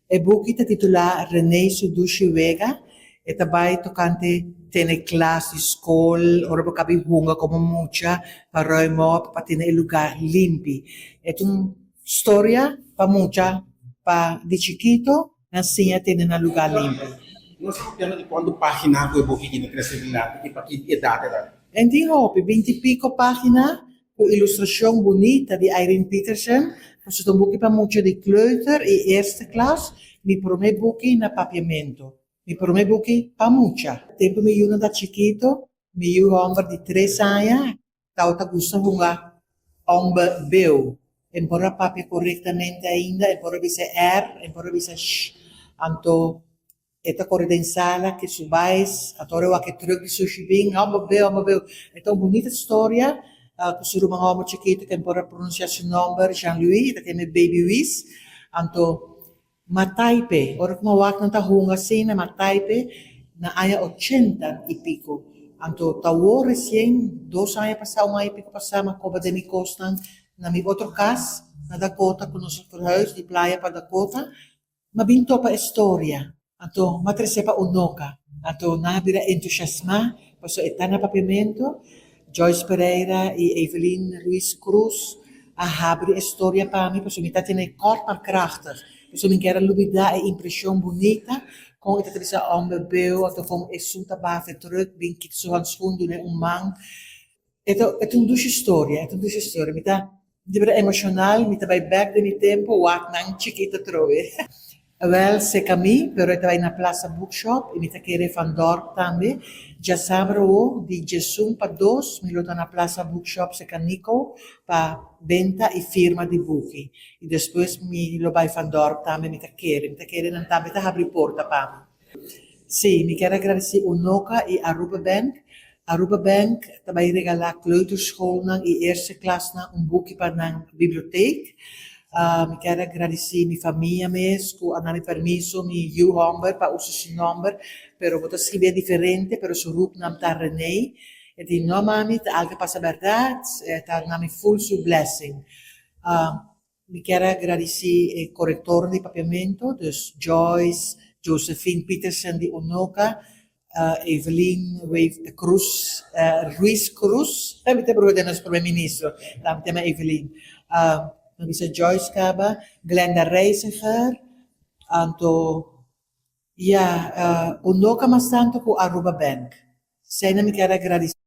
E buki ta titulá René su dushi wega. E ta bai tokante tene klas di skol, ora bo kabi hunga komo mucha, pa ruim op, pa tene e lugá limpi. E ta un storia pa mucha pa di chikito nan siña tene nan lugá limpi. Nos ta papiando di kuantu página ku e buki kina trese dilanti i pa ki edat e ta? En tin hopi, binti piko página Ku ilustrashon bunita di Irene Peterson, pasobra ta un buki pa mucha di kleuter i eerste klas, mi promé buki na papiamentu. Mi promé buki pa mucha. Tempu mi yunan ta chikito, mi yu hòmber di tres aña tabata gusta hunga hòmber beu. E no por a papia korektamente ainda, e por a bisa r, e por a bisa sh. Anto E ta kore den sala ke su bais, a tora wak e truk di sushi bin, hòmber beu, hòmber beu. E ta un bunita storia ku su ruman hòmber chikitu ken por a pronunsiá su nòmber, Jean Louis, e ta kende Baby Wies. Anto m'a taipe, ora ku m'a wak nan ta hunga asina, m'a taipe na aña ochenta i piko. Anto ta awor resien, dos aña pasá, un aña i piko pasá, m'a koba den mi kosnan na mi otro kas na Dakota ku nos a verhuis di Playa pa Dakota. M'a bin topa e storia, anto m'a trese pa Unoca, anto nan a bira entusiasmá pasobra e ta na Papiamento. Joyce Pereira i Evelyn Ruiz Cruz a habri e storia pa mi pasobra mi ta tene kòrt maar krachtig, pasobra mi kier a lubidá e impreshon bunita kon e ta ta bisa hòmber beu anto kon esun ta baha e trùk bin kita su hanskun dun'é un man. E ta e ta un dushi storia, e ta un dushi storia. Mi ta di bira emoshonal, mi ta bai bèk den mi tempu wak nan chikito atrobe. Awèl seka mi, pero e ta bai na Plaza Bookshop i mi ta kere Van Dorp tambe. Djasabra awo di djesun pa dos mi lo ta na Plaza Bookshop seka Nico pa benta i firma di buki. I despues mi lo bai Van Dorp tambe, mi ta kere, mi ta kere nan tambe ta habri porta pa mi. Sí, mi kier a gradisí Unoca i Aruba Bank. Aruba Bank ta bai regalá kleuterschoolnan i eerste klasnan un buki pa nan biblioteek. Mi kier a gradisí mi famia mes ku a na mi permiso mi yu hòmber pa usa su nòmber, pero bo ta skibié diferente, pero su rupnam ta René. E di, No mami, ta algu a pasa bèrdat, e ta na mi ful su blessing. Mi kier a gradisí e korektornan di Papiamentu, dus Joyce, Josephine Petersen di Unoca, Evelyn Cruz, Ruiz Cruz, mi ta bruha den nos primer ministro, ta mi tema Evelyn, mi bisa Joyce kaba, Glenda Reisiger, anto ya, Unoca mas tantu ku Aruba Bank. Esei nan mi kier a gradisí.